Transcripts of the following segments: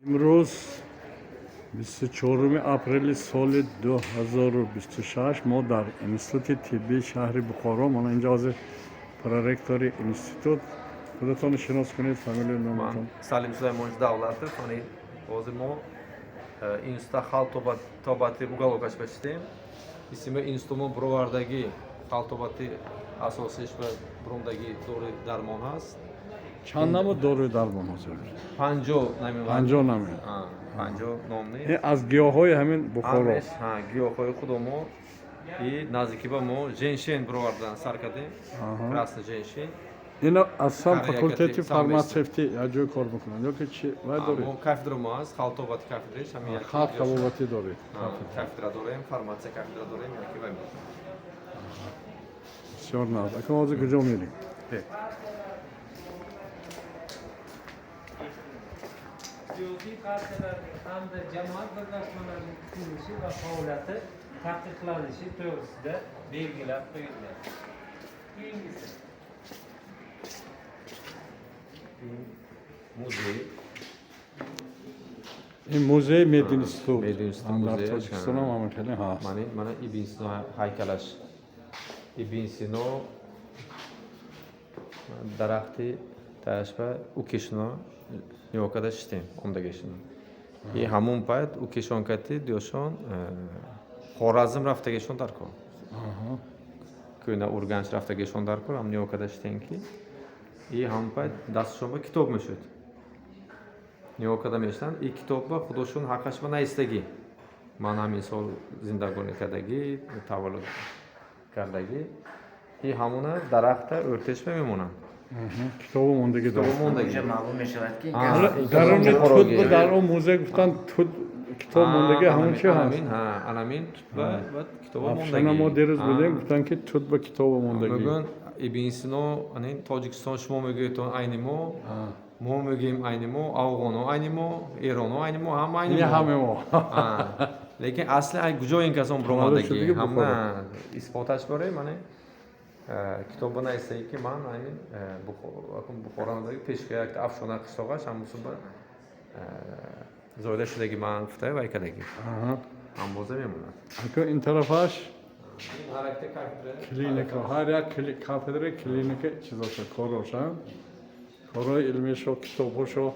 Имрӯз 24 апрели соли 2026 мо дар Институти тиббии шаҳри Бухоро. Мана инҷа ҳозир проректори институт. Худатонро шинос кунед, фамилию номатон. Ман Салим Сулаймонович Давлатов. Мани ҳозир мо институт халқ тобати уголок аш бачидем. Исми институт мо бировардагӣ халқ тобати асосиш ва бурундагӣ дори дармон ҳаст. Чанд намуд доруи дармон ҳозир? 50 намуд. 50 намуд. 50 номни. Ин аз гиёҳҳои ҳамин Бухоро. Ҳамеш, ҳа, гиёҳҳои худомо и наздики ба мо женьшень бировардан сар кардем. Красный женьшень. Ино аз сам Ҳар факултети якати сам фарматсевтӣ як ҷой кор мекунанд ё ки чи вай доред? Мо кафедра мо ҳаст, халқ тобати кафедраш ҳамин як. Халқ табобатӣ доред. Кафедра дорем, фарматсия кафедра дорем, яки вай мешавад. Бисёр нағз. Акун ҳозир куҷо мерем? Siyosiy partiyalarning hamda jamoat birlashmalarining tuzilishi va faoliyati taqiqlanishi to'g'risida belgilab qo'yilgan. Keyingisi. Музей. Ин музеи мединститут. Мединститут Дар музеяш, Тоҷикистонам ҳамин хеле ҳаст. Мани мана Ибн Сино ҳайкалаш. Ибн Сино дарахти таашба укишно нигоҳ шитем, омдагишно. И ҳамун пайт укишон кати дёшон Хоразм рафтагишон дар кор. Кӯна Урганч рафтагишон дар кор, ҳам нигоҳ карда шитем ки и ҳамун пайт дастшон ба китоб мешуд. Нигоҳ карда мешитанд, и китоб ба худошон ҳаққаш ба наистагӣ. Ман ҳамин сол зиндагонӣ кардагӣ, таваллуд кардагӣ. И ҳамуна дарахта ӯртешба мемонанд. Китобу мондагӣ Китобу дорад. мондагӣ. Инҷа маълум мешавад ки Даруни Бухороги. тут бу дар он музей гуфтанд тут китоб мондагӣ, ҳамон чи ҳаст? Анамин, ҳа, анамин тут ба китобо мондагӣ. Афшона мо дирӯз будем, гуфтанд ки тут ба китобо мондагӣ. Мегӯянд Ибн Сино, ани Тоҷикистон шумо мегӯед айни мо, мо мегӯем айни мо, афғоно айни мо, эроно айни мо, ҳама айни Ини мо. ҳаме мо. Лекин асли ай куҷо ин касон Таваллуд биромадагӣ? шудагӣ Бухоро. Ҳама исботаш барои мане китоба наистагӣ ки ман ҳамин Бухоро пешка якта афшона қишлоқаш ҳамусуба зоида шудагӣ ман гуфта вай кардагӣ. Ҳамбоза мемонад. Акун ин тарафаш Ҳар якта кафедра. Клиника, ҳар як кафедра клиника чизоша короша. Корҳои илмишо, китобҳошо.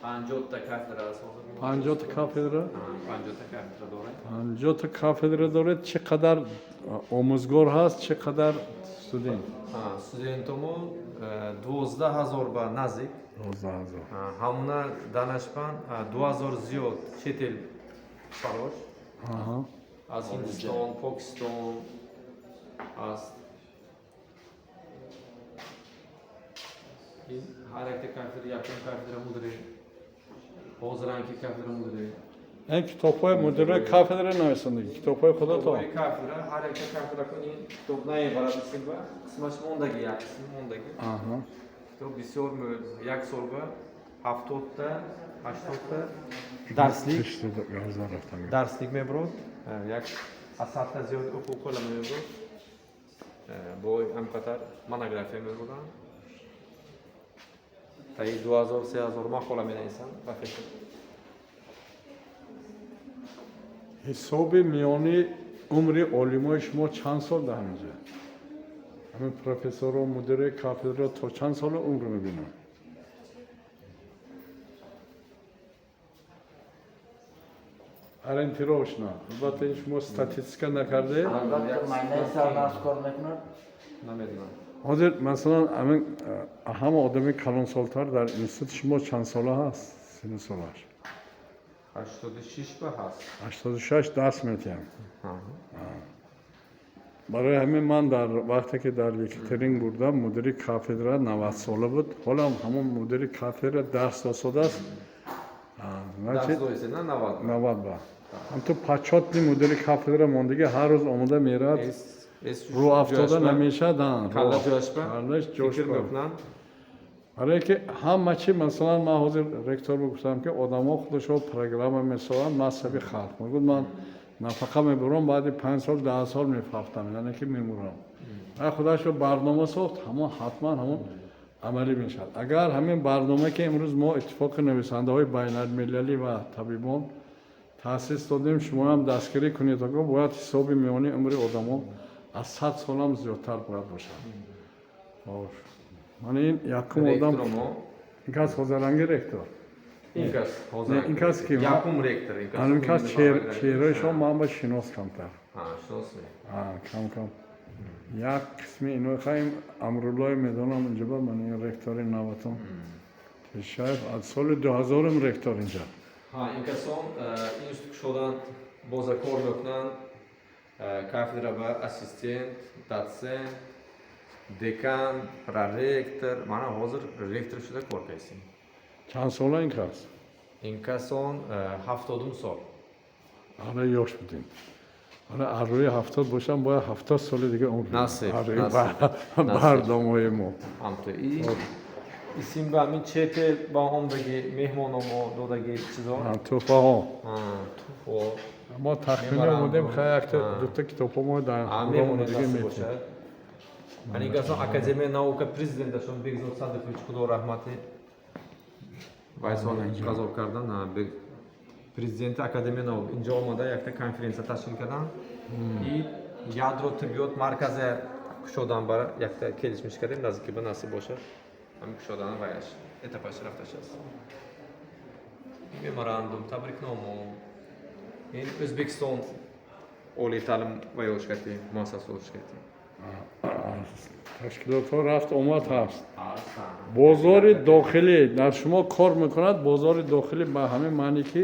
50-та кафедра аст ҳозир. 50-та кафедра? 50-та кафедра дорем. 50-та кафедра доред. Чӣ қадар омӯзгор ҳаст, чӣ қадар студент? Студентомо 12 000 ба наздик. 12 000. Ҳамуна данашпан 2000 зиёд чет эл фарош. Аз Ҳиндистон, Покистон аст. Ин ҳар якта кафедра, якум кафедра мудири, ҳозиранки кафедра мудири. Ин китобҳои мудирои кафедра нависандагӣ, китобҳои худатон. Китобҳои кафедра, ҳар якта кафедра кун ин китоб наебарад ба қисмаш мондагӣ, як қисми мондагӣ. Китоб бисёр, як сол ба 70-та, 80-та дарслик дарслик мебурд, як аз 100-та зиёд ҳуқуқҳола мебурд, бо ҳамқадар монография мебурданд, таи 2000, 3000 мақола менависанд профессор. Ҳисоби миёни умри олимои шумо чанд сол дар ҳаминҷа? Ҳамин профессорро, мудирои кафедра то чанд сола умр мебинанд? Ориентировочно. Албатта, ин шумо статистика накардаед. Албатта, майнаи сар нағз кор мекунад. Намедонам. Ҳозир, масалан, ҳамин ҳама одами калонсолтар дар институт шумо чанд сола ҳаст, сину солаш? 86 ба ҳаст. 86 дарс метиҳам. Барои ҳамин ман дар вақте ки дар Екатерин бурдам, мудири кафедра 90-сола буд. Ҳолам ҳамон мудири кафедра дарс досодааст. Дарс доисе на 90? 90 ба. Ҳамту почётный мудири кафедра мондагӣ, ҳар рӯз омода меравад. Рӯ афтода намешавад. Калла ҷояшба. Каллаш ҷош. Фикр мекунанд. Барое ки ҳама чи, масалан, ман ҳозир ректор гуфтам, ки одамо худашон программа месозанд масъаби халқ. Мегӯяд, ман нафақа мебурам, баъди 5 сол, 10 сол мефафтам, яъне ки мемурам. Худашро барнома сохт, ҳамон ҳатман ҳамон. Амалӣ мешавад. Агар ҳамин барнома, ки имрӯз мо иттифоқи нависандаҳои байналмилалӣ ва табибон таъсис додем, шумоам дастгирӣ кунед, аго бояд ҳисоби миёни умри одамо аз 100 солам зиёдтар бояд бошад. Хош. Мана ин якум одам. Ректор мо. Ин кас ҳозиранги ректор. Ин кас ҳозир. Не, ин кас ки? Якум ректор ин кас. Ин кас чеҳраи шумо ман ба шинос камтар. Ҳа, шинос ме. Кам кам. Як қисми ино хаим Амруллои медонам инҷоба, ман ин ректори наватон. Тешаев аз соли 2000 ректор инҷа. Ҳа, ин касон институт кушодан, боза кор мекунанд, кафедра ба ассистент, дотсент, декан, проректор, мана ҳозир ректор шуда кор кардем. Чанд сола ин кас? Ин касон 70 сол. Ҳала ёш будем. Ҳала аз рӯи 70 бошам, бояд 70 соли дига умр. Насиб, аз рӯи насиб. Насиб. Барномаи мо. Ҳамто и исм ба ҳамин чете ба омдаги меҳмономо додаги чизо. Туҳфаҳо. Ҳа, туҳфо. Мо тахминӣ Меморандум. омадем, хай якта дута китобҳо мо дар меҳмони дига насиб метем. Бошад. Ани ин касон Академияи наука президенташон Бекзод Садиқович, худо раҳмати, вай сол қазо кардан, президенти Академияи наук инҷо омада якта конференсия ташкил кардан и ядро тиббиёт марказа кушодан бара якта келишмиш кардем, наздики ба насиб бошад ҳамин кушодана ваяш этапаш рафташ аст. Меморандум, табрикномо, ин Ӯзбекистон олии таълим ва ёшкати муассасаҳо шикати. Ташкилотҳо рафт омад ҳаст. Бозори дохилӣ дар шумо кор мекунад. Бозори дохилӣ ба ҳамин маъне, ки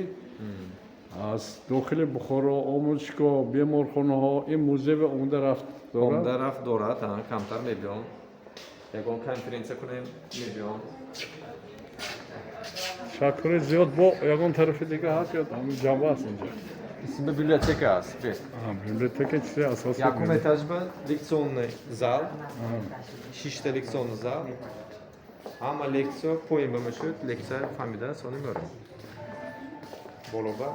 аз дохили Бухоро омӯзишгоҳ, беморхонаҳо, ин музей омода рафт дорад. Омда рафт дорад, камтар мебиён, ягон конференсия кунем, мебиён. Ташаккури зиёд. Бо ягон тарафи дига ҳаст ё ҳамин ҷанба аст инҷа? Исми библиотека аст. Библиотека чизи асосӣ. Якум этаж ба лекционный зал, шишта лекционный зал, ҳама лексия поин ба мешуд, лексия фаҳмида сони меорем боло, ба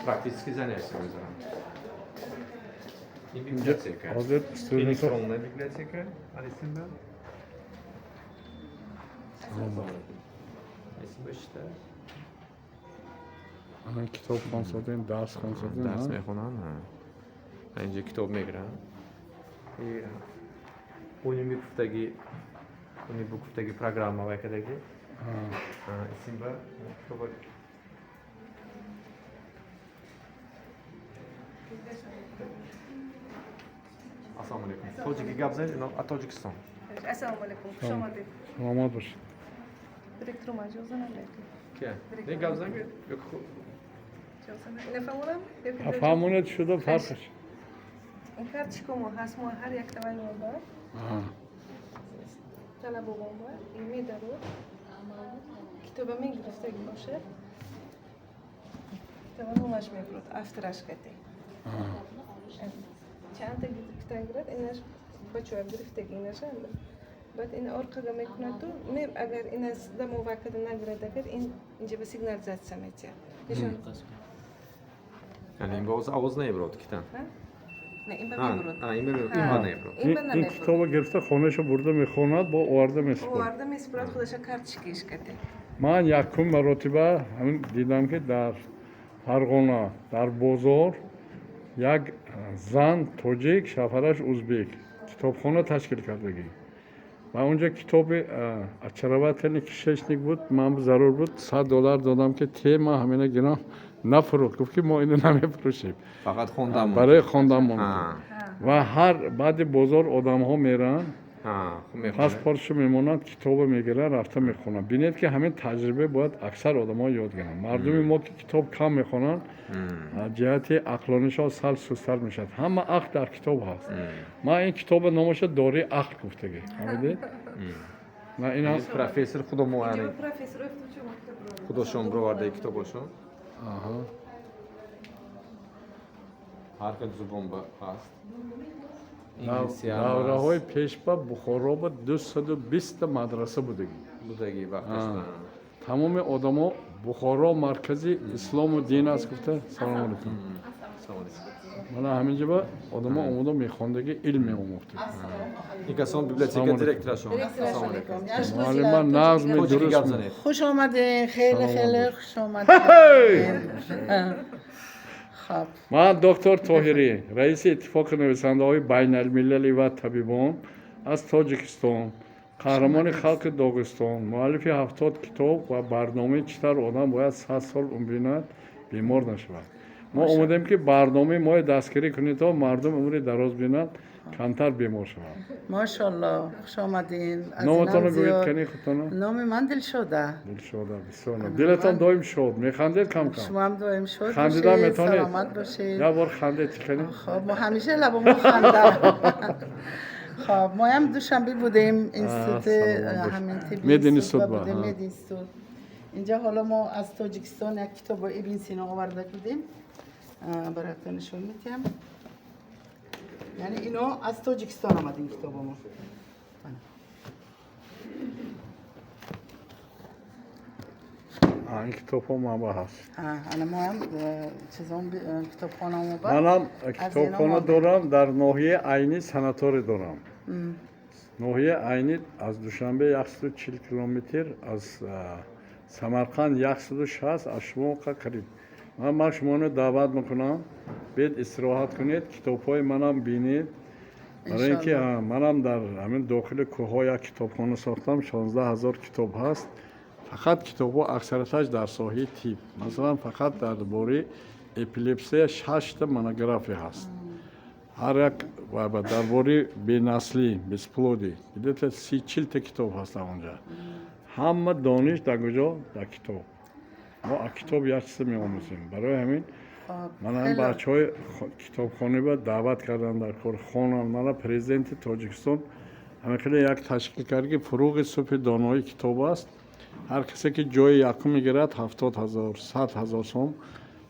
практически занятия мезанам. Ин библиотека. Ҳозир студентҳо Электронная библиотека алисимба. Исмба шишта. Ана китоб хонсодин, дарс хонсодин. Дарс мехонанд, инҷа китоб мегиранд. Унибуковтаги программа вайкадаги исмба китоба. Ассалому алайкум, тоҷики гап занед, ино аз Тоҷикистон. Ассалому алайкум, хуш омадед. Саломат бошед. Директор маҷоза намекунед. Ки не гап занед ё Нафаҳмонам? Фаҳмонед шуда, фарқаш. Ин карточка мо ҳаст, мо ҳар як тавай мо ба талабобон ба ин медарод, китоба мегирифтаги бошад, китоба номаш мебурад, автораш кате чандта гирифтан гирад, инаш бачоям гирифтаги, инаша баъд ин орқага мекунаду ме, агар ин аз дамова када нагирад, агар ин инҷа ба сигнализатсия метиҳад, нишон. Яъне ин боз овоз наебурод китан? Не, ин ба мебурад. Ин ба наебурод. Ин ба Ин намебурад. китоба гирифта, хонаашо бурда мехонад, бо оварда месупорад. Оварда месупорад, худаша карточкаиш кате. Ман якум маротиба ҳамин дидам, ки дар Фарғона, дар бозор як зан тоҷик, шавҳараш узбек, китобхона ташкил кардагӣ ва онҷо китоби «Очаровательный кишечник» буд. Ман зарур буд, $100 додам, ки тема ҳамина гирам. Нафурӯхт, гуфт, ки мо ино намефурӯшем. Фақат хондан. Барои хондан монда. Ва ҳар баъди бозор одамҳо мераванд, паспортшо мемонанд, китобо мегиранд, рафта мехонанд. Бинед, ки ҳамин таҷриба бояд аксар одамҳо ёд гиранд. Мардуми мо, ки китоб кам мехонанд, ҷиҳати ақлонишон сал сустар мешавад. Ҳама ақл дар китоб ҳаст. Ман ин китоба номаша «Дории ақл» гуфтагӣ, фаҳмидед? На ина. Профессор худомо худошон бировардаи китобошон, ҳар хел зубон ҳаст. Давраҳои пешба Бухоро ба 220-та мадраса будагӣ. Будагӣ вақташ. Тамоми одамо Бухоро маркази ислому дин аст гуфта. Салому алайкум. Мана ҳамин ҷоба одамо омода мехондагӣ, илм меомӯхтем. Ин касон библиотека директорашон. Ассалому алайкум. Муаллима, нағзми? Тоҷикӣ гап Дуруст? занед. Хуш омадин, хеле хеле хуш омадин. Хоб. Ман доктор Тоҳирӣ, раиси Иттифоқи нависандаҳои байналмилалӣ ва табибон аз Тоҷикистон, қаҳрамони халқи Доғистон, муаллифи 70 китоб ва барномаи чӣ тавр одам бояд 100 сол умр бинад, бемор нашавад. Мо омадем, ки барномаи моро дастгирӣ кунед, то мардум умри дароз бинад, камтар бемор шаванд. Мошалло, хуш омадин. Аз Номатонро инам гӯед. зиёд. Кани худтона. Номи ман Дилшода. Дилшода, бисёр дилатон доим шод, механдед кам кам. Шумо ҳам доим шод Хандида бошед, метавонед? саломат бошед. Як бор хандед, чӣ кунед? Хоб, мо ҳамеша лабомо ханда. Хоб, мо ҳам Душанбе будем, институт. Саломат бошед. Ҳамин тибби Мединститут институт ба, будем. ҳа. Мединститут. Инҷа ҳоло мо аз Тоҷикистон як китоби Ибн Сино оварда будем. Бароятон нишон медиҳам. Яъне ино аз Тоҷикистон омад ин китобо мо. Ин китобҳо манба ҳаст. Ана мо ҳам чизон китобхонамо ба. Манам Аз китобхона ино дорам, дар ноҳияи Айнӣ санаторий дорам. Ноҳияи Айнӣ аз Душанбе 140 километр, аз Самарқанд 160, аз шумо қариб. Ман шуморо даъват мекунам, биед, истироҳат кунед, китобҳои манам бинед, барои ин ки манам дар ҳамин дохили кӯҳҳо як китобхона сохтам, 16 ҳазор китоб ҳаст. Фақат китобҳо аксарияташ дар соҳаи тиб, масалан, фақат дар бораи эпилепсия шашта монография ҳаст, ҳар як ва дар бораи бенаслӣ, бесплодие, где-то 30-40-та китоб ҳаст онҷа. Ҳама дониш дар куҷо? Дар китоб. Мо аз китоб як чизе меомӯзем. Барои ҳамин ман ҳам бачаҳои китобхониба даъват кардам, дар кор хонам. Мана президенти Тоҷикистон ҳамин хеле як ташкил кард, ки фуруғи субҳи донои китоб аст. Ҳар касе ки ҷои якум мегирад, 70 000, 100 000 сом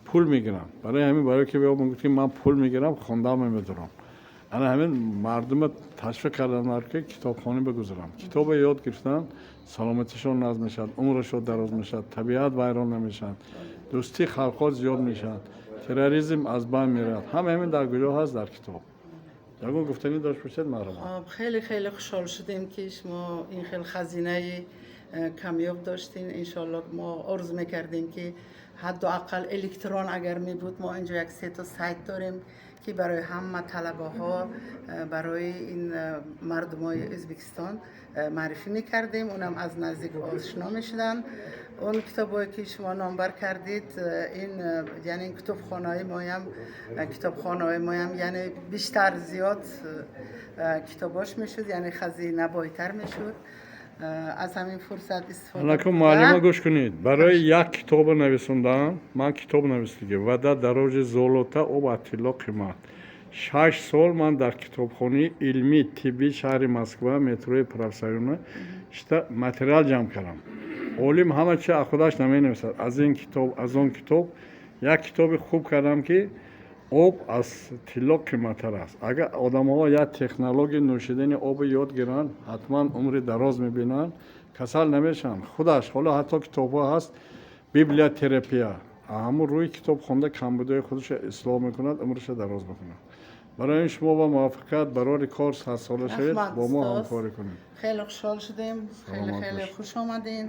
пул мегирам. Барои ҳамин, барое ки мегуфт, ки ман пул мегирам, хондаам намедорам. Ана ҳамин мардума ташвиқ кардам, ки китобхонӣ бигузарам. Китобе ёд гирифтан, саломатишон нағз мешавад, умрашон дароз мешавад, табиат вайрон намешавад, дӯстии халқҳо зиёд мешавад, терроризм аз байн меравад. Ҳама ҳамин дар куҷо ҳаст? Дар китоб. Ягон гуфтанӣ дошт бошед, марҳамат. Хоб, хеле хеле хушҳол шудем, ки шумо ин хел хазинаи камёб доштин. Иншоалло, мо орзу мекардем, ки ҳадду ақал электрон агар мебуд. Мо инҷо як сето сайт дорем, ки барои ҳама талабаҳо, барои ин мардумои Ӯзбекистон маърифӣ мекардем, унам аз наздик ошно мешуданд. Он китобое ки шумо номбар кардед, ин яъне китобхонаҳои моям, яъне бештар зиёд китобош мешуд, яъне хазина бойтар мешуд. Аз ҳамин фурсат истифода Аллакум. бурда- Муаллима, гӯш кунед, барои як китобо нависондаам, ман китоб навистагӣ, «Вода дороже золота», об аз тилло қимат. 6 сол ман дар китобхонаи илмии тиббии шаҳри Москва, метрои Профсоюзная, шита материал ҷамъ кардам. Олим ҳама чи аз худаш наменависад, аз ин китоб, аз он китоб. Як китоби хуб кардам, ки об аз тилло қиматтар аст. Агар одамҳо як технологияи нӯшидани обро ёд гиранд, ҳатман умри дароз мебинанд, касал намешаванд. Худаш ҳоло ҳатто китобҳо ҳаст, библиотерапия, ҳамун рӯи китоб хонда, камбудиҳои худашро ислоҳ мекунад, умрашро дароз мекунад. Барои ин шумо бо муваффақият, барори кор, 100-сола шавед. Раҳмат, Бо мо устод. ҳамкорӣ кунед. Хеле хушҳол шудем, хеле Саломат хеле бошед. Хуш омадин.